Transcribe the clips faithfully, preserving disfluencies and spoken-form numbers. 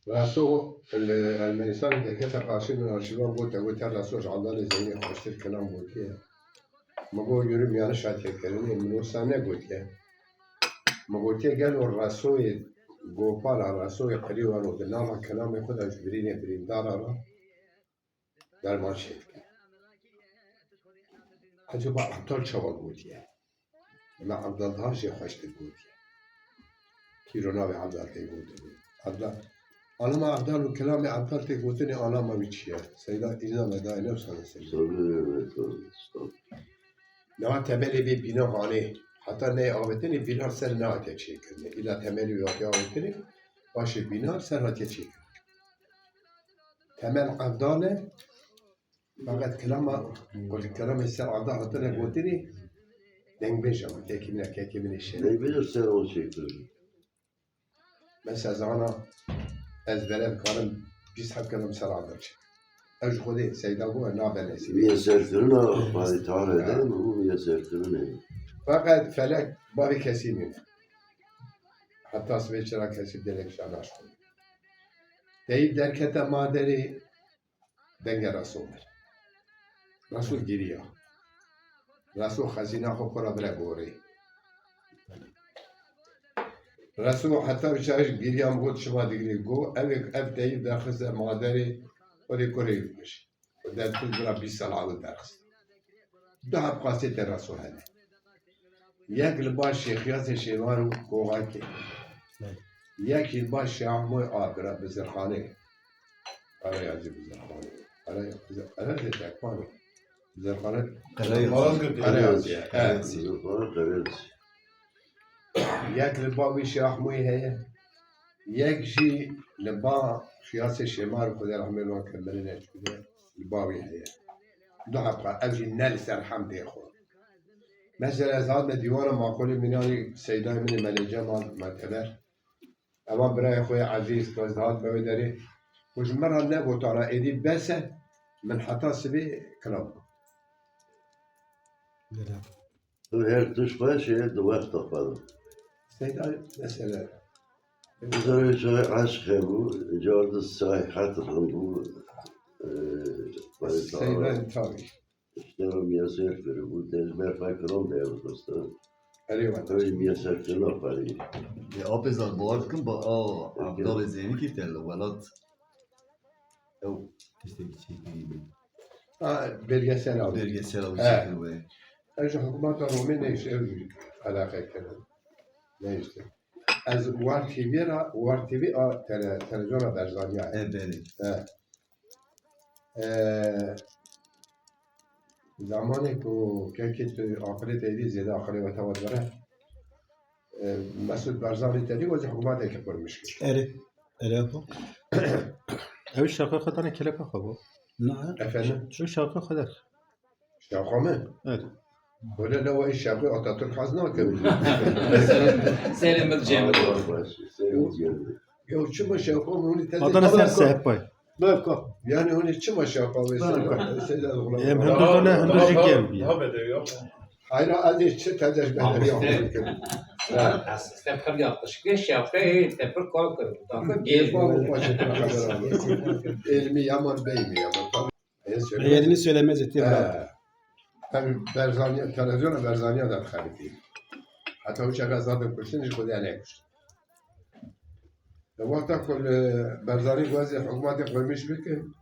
Reso li Ermenistanê derkete qarşî min arşîvan gote, gote Reso ji Evdalê Zeynê xweştir kilam gotiye. Min got yûrî miyanişa têkirinê, min wisa negotiye. Min gotiye gelo Resoyê Gopala, Resoyê Qirîwano di nava kilamê xwe de ji birînê birîndara re derman çêdike. Ecaba Evdal çawa gotiye? Me Evdal daha jê xweştir gotiye. Kîro navê Evdal tê gotinê? Evdal. Alama Evdal û kilamê Evdal tê gotinê, alama wî çi ye? Seyda îna me dayê ne wisa ne seyda. Newa temelê vê bîna hanê. Heta neyê avêtinê bîna ser nehatiye çêkirinê. Îla temelê wî hatiye avêtinê, paşê bîna ser hatiye çêkirin. Temel Evdal e, feqet kilama, ku li kilamê ser Evdal hatine gotinê, dengbêj e, kekî min e, kekî min ê şêrê. Dengbêj e ser wan çêkirin. Mesela zana ez vere dikarim bîst heb kilam ser Evdal çêkim. Ev ji Xwedê seyda bû, nabe nesîbê. Miyeserkirina Xwedê Teala de mi bû miyeserkirinê? Feqet felek bavê kesî nîne. Heta sibê çira kesî dilek şa naşkon. Teyîb derkete maderê, dengê Reso bir. Reso giriya. Reso xezîna xwe kora bire gorê. Reso heta wî çax giriya, min got çima digirî? Got ev, ev teyîb derxiste maderê xwe dê kurê wî bikişî. Û dertû bira bîst sal ewil derxist. Du heb qasê te Reso hene. Yek li ba Şêxiyasê Şêmar û Koxakê. Yek jî li ba Şêxmoy a bira Bizirxanê. Ereyazî Bizirxanê. Ereyazî Tekmanê. Bizirxanê. Ereyazî. Ereyazî. Evet. Bizirxanê Ereyazî. Yek li ba wî Şêxmoyê heye. Yek jî li ba Şiyasê Şêmar û Xwedê rehmê wan ke mirin e çûne, li ba wî heye. Du hepqa, ev jî ne li ser hemdê xwe. Mesela ez hatime dîwana maqolê mînanî seydayê min ê Melê Cemal Meteber. Evan birayê xwe yê ezîz, ez hatime wê derê. Û ji min re negotana êdî bes e, min heta sibê kilam bû. Her tişt xweş e di wexta xwe de. Seyda mesele. Bizarê çaxê eşq hebû, car di seyahet rind bû, e, Seyda tabii. İşte o miyaser kiribû, te ji ber xwe kiram de ew dixistin. Erê wata. Ew jî miyaser kirina xwe rê. Ê, apê zad bawer dikim, ba, a, Evdalê Zeynî kî te li welat. Ew tiştekî çêkirî bû. Ha, belgesel abi. Belgesel abi. He. Çêkirî bû. Ez ji hikûmeta Romê neyşt, ew jî eleqe kirin. Neyşt. Ez War T V ra, War T V a tele-, televizyona Berzaniya. E, belê. He. E, zamanê ku kekê tu aqilê te dî zêde aqilê we tewa dibere, e, Mesut Barzanî te dî wezî hikûmeteke qurmiş kir. Erê. Erê xwe. Ew şaxê xwe dane keleka xwe bo. Na. Efendim? Ew şaxê xwe der. Şaxa min? Evet. Böyle ne var şaxê Atatürk haz nakim. Selim Cemil. Selim Cemil. Yo, çima şaxa min hûn tezî. Adana ser sehpay. Bevka. Yani hûn çima şaxa ve sen? Em hindurda ne, hindur jî gel. Daha bedevi yok. Hayra, ez ê çi tezej bedevî bikim. Sen pir yapışık. Şevqê, te pir kar kir. Takı gel. Bak, bu paşa bir haber aldı. Elmi yaman, beymi yaman. Tabii. Yerini söylemez etti. He. Tabii Berzaniya, televizyona Berzaniya da xeritî. Hatta o çağa zaten kuştun, hiç kodu ele kuştun. E, wexta ku li Berzanî wezîr hikûmetê qurmîş bikin,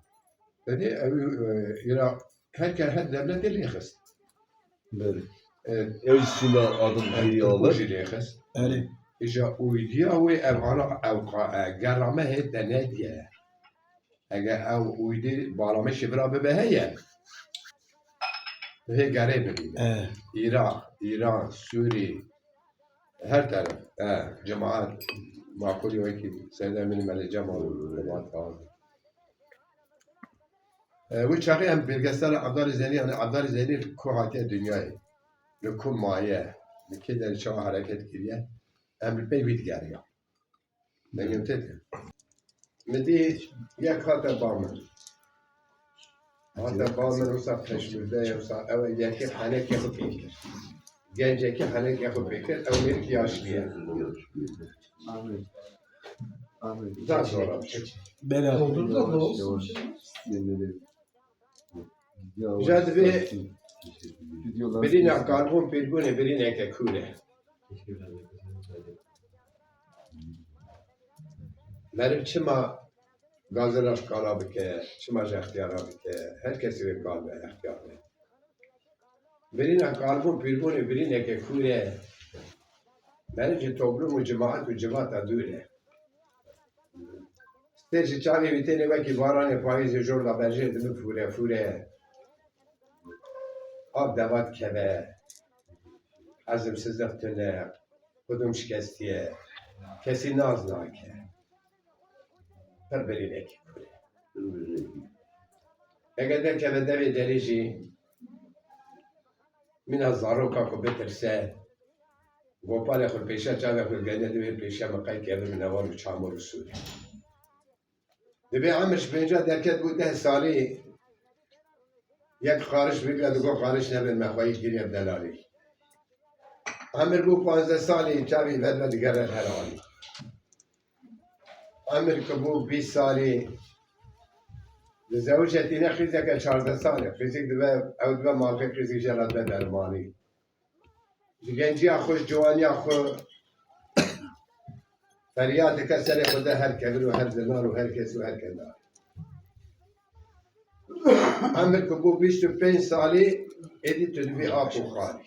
Tenê ew, e, îra her ke her devletê lê xist. Belê. E, Ew sîla adim e, heyî Tirkû alır. Jî lê xist. Erê. Îja uydiya wê ev ana ew qa-, e, gerame hê te nediye. Eger ew uydî balamişê vira bibe heye. Hê gerê bibîne. E. Îraq, Îran, Sûrî, her teref. E, cemaat, maqulî wekî Seyda Eminî Melê Cemal, cemaat. E, wî çaxê em belgesela Evdalê Zeynî, yani Evdalê Zeynî li ku hatiye dinyayê, li ku maye, li kê derê çawa hereket kiriye, em li pey wî digeriya. Dengê min tê tê. Min dî yek hate ba min. Hate ba min wisa peşmurde ye, wisa ew e, yekê henekê xwe pê kir. Gencekî henekê xwe pê kir, ew mêrik yaşlî ye. Amin. Zar zor e. Bela. Yavaş, yavaş. Yenileri. Yavaş, sakin. Birîna kalbûn pîrbûnê birîneke kûr e. Meriv çima gazira ji kala bike, çima ji extiyara bike? Her kesî wê kal be, extiyar be. Birîna kalbûn pîrbûnê birîneke kûr e. Meriv ji toplûm û cemaet û civata dûr e. Stêr ji çavê wî têne wekî baranê payîzê jor da berjê dibin fûre fûre. Av deva dikeve. Ezimsizlik tune. Xwedûm şikestiye. Kesî naz nake. Pir birînekî kûr e. Eger derkeve devê derê jî mîna zaroka xwe bitirse, gopalê xwe pêşa çavê xwe gene divê pêşa min qey keve min heval û çamur û sûr. Divê emir ji pênca derket bû deh salî, yek xariş bigre digot xariş nebe me xweyî kiriye delalî. Emir bû panzdeh salî çavî vedve digere her alî. Emir ki bû bîst salî, dizewije tîne qîzeke çardeh salî. Qîzik dibe, ew dibe malxê qîzik jê re dibe dermanî. Ji genciya xwe, ji ciwaniya xwe feryad dike, serê xwe de her kevir û her zinar û her kes û her kendar. Emir ku bû bîst û pênc salî, êdî tu dibî ap û xalî.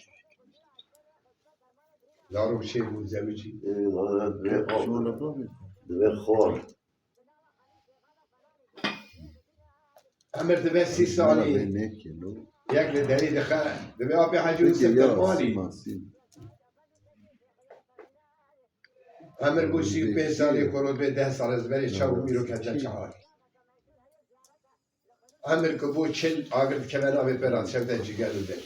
Zarok çêbû zewicî. Ê, valla divê ap, divê xal. Emir dibe sî salî. Yek li derî dixe. Dibe apê Hecî Yusuf dermanî. Emir bû sî û pênc salî, koro dibê deh sal ez berê çav û mîro kete çawa. Emir ku bû çil agir dikeve navê pera, çev de cîger û dil.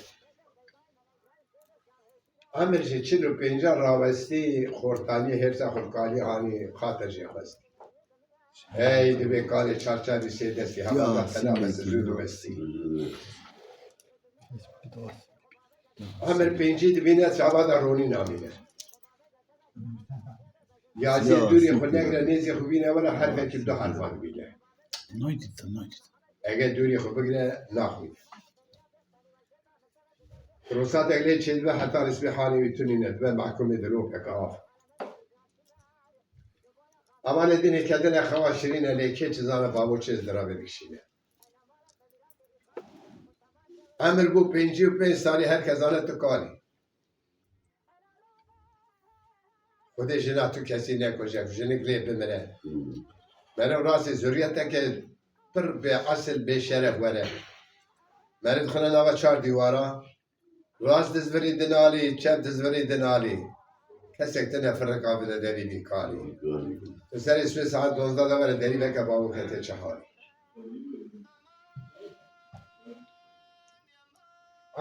Emir ji çil û pênca rawestî, xortaniyê hêrsa xurkalî anî, xatir jê xwest. Hey, divê kalê çarçavî sê destî, hema da tena be zûr û westî. Emir pêncî dibîne çava da ronî namîne. Yaziyê dûrî xwe negre, nêzî xwe bîne were, herfekî bi du herfan bîne. Naydît, naydît. Eger dûrî xwe bigre, naxwîne. Rosatek lê çêdibe heta nisbê halê wî tunîne, dibe mehkûmê dilopeke av. Emanê dinê kedine xewa şirîne, lê kê çi zane bavo çê ziravê dikişîne. Emir bû pêncî û pênc salî, her kes zane tu kalî. Xwedê jina tu kesî nekuje, jinik lê bimire. Meriv rastî zurriyeteke pir bê esil, bê şeref were. Meriv dixine nava çar dîwara, rast dizvirî dinalî, çep dizvirî dinalî. Kesek tine firika bide devî vî kalî. Tu serê sibê saet duwazdeh de were derî veke bavo kete çi halî.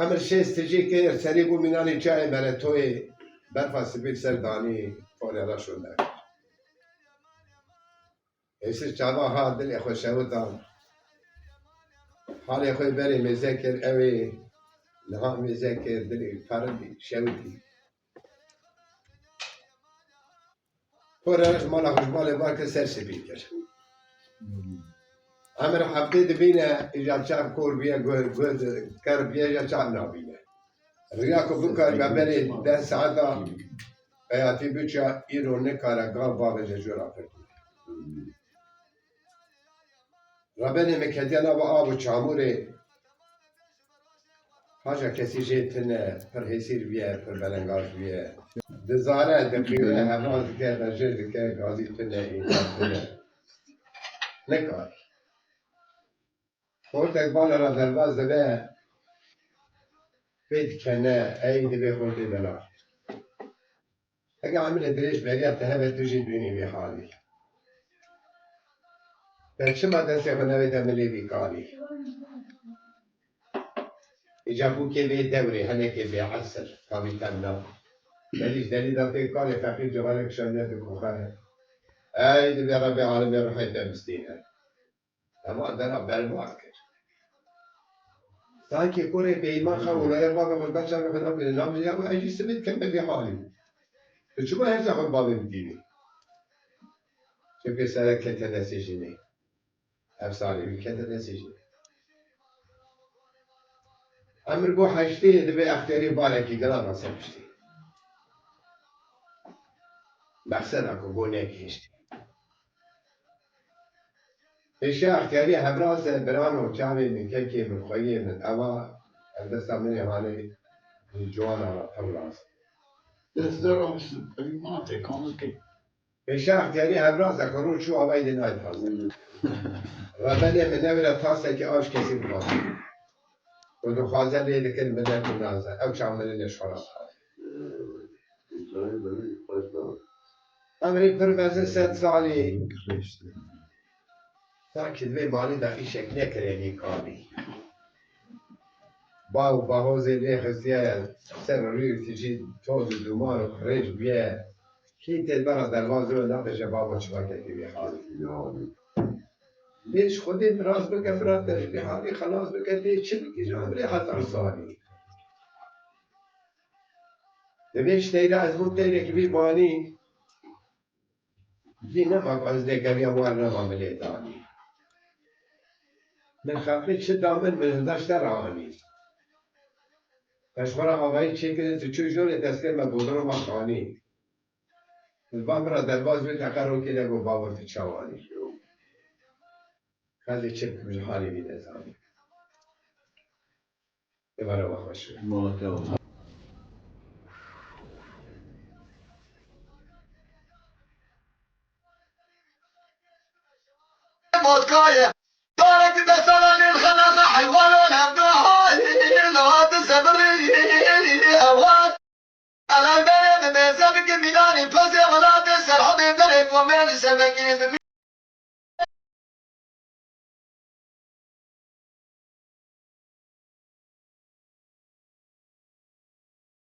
Emir şêst tijî kir, serî bû mînanî çayê meretoyê, berfa sipî li ser danî, xolê reş û nek. Êsir çava ha dilê xwe şewita. Halê xwe berê mêze kir, ew ê niha mêze kir, dilê parindî, şewitî. Xwe re mala xwe ji malê bar kir, ser sipî kir. Emir heftê dibîne, îcar çav kor bûye, gu-, gu-, ker bûye, îcar çav nabîne. Riya ku bikaribe berê deh saeta peyatî biçe, îro nikare gav bavêje jûra pirtû. Rebenê min ketiye nava av û çamûrê. Haca kesî jê tune, pir hêsîr bûye, pir belengaz bûye. Dizare, diqîre, hevaz dike, berjêr dike, gazî tune, înkar tune. Nikar. Xortek bala ra derbaz dibe, pê dikene, ey dibê xortê bela. Heke emirê dirêj beriya te hebe, tu jî dibînî vî halî. Te çima destê xwe nevête milê vî kalî? Îca bûkê vê dewrê henekê bêesil, kavî temna. Belî ji delî de tê kalê feqîr civarê kişandiye dikoxane. Ey dibê Rebê alemê ruhê te bistîne. Heval dera berbat kir. Sankî kurê bêîman xew û raya bavê xwe ber çavê xwe nabîne, nabîne ya, ez jî sibê dikeme vî halî. Tu çima her çax xwe bavê bidînî? Pêsere kete destê jinê. Ev salê wî kete destê jinê. Emir bû heştê, divê extiyarî barekî giran rase piştî. Mexseda ku bû negihiştî. Pêşiya extiyarî hevraz e, birano, çavê min, kekê min, xweyê min, eva ev desta min ê hanê ji ciwana re ew rast. Destê rast, evî ma tê kamil kê. Pêşiya extiyarî hevraz e, ku rû çû avayî dê nayê taze. Rebelê min newire tasekî av ji kesî bixwaze. Ku dixwaze lê dikin bide ku naze. Ew çav min ê lê şora. Emrê pir mezin sed salî. Sanki di vê malî de îşek nekirê nî kalî. Ba û bahozê lê xistiye ser rûyê tijî toz û dûman û qirêj bûye. Kî tê bera derbazê we nabêje babo çiva kekê wê halî. Lê ji Xwedê miras bike bira te ji vê halî xelas bike, lê çi bikî ji emrê heta zanî. Divê ji teyra ez bûm teyrekî vî banî. Zî nema ku ez lê geriya wan nema min lê danî. Min xelqî çi da min, min hinda ji te re anî. Ez xwe re avayî çêkirin, tu çû jorê destê me bodroma xanî. Min ba min re derbaz wê teqe rokê de got, bavur tu çawa anî. Xelkê çi bikim ji halê wî nezanî. Êvara we xweş be. Mala te ava. Motkaya. Tarek de sana nil xanaka hayvano nevda hayil hat sabri hawan. Alan dere de mezar ki milani pese wala de serhade dere komel seveki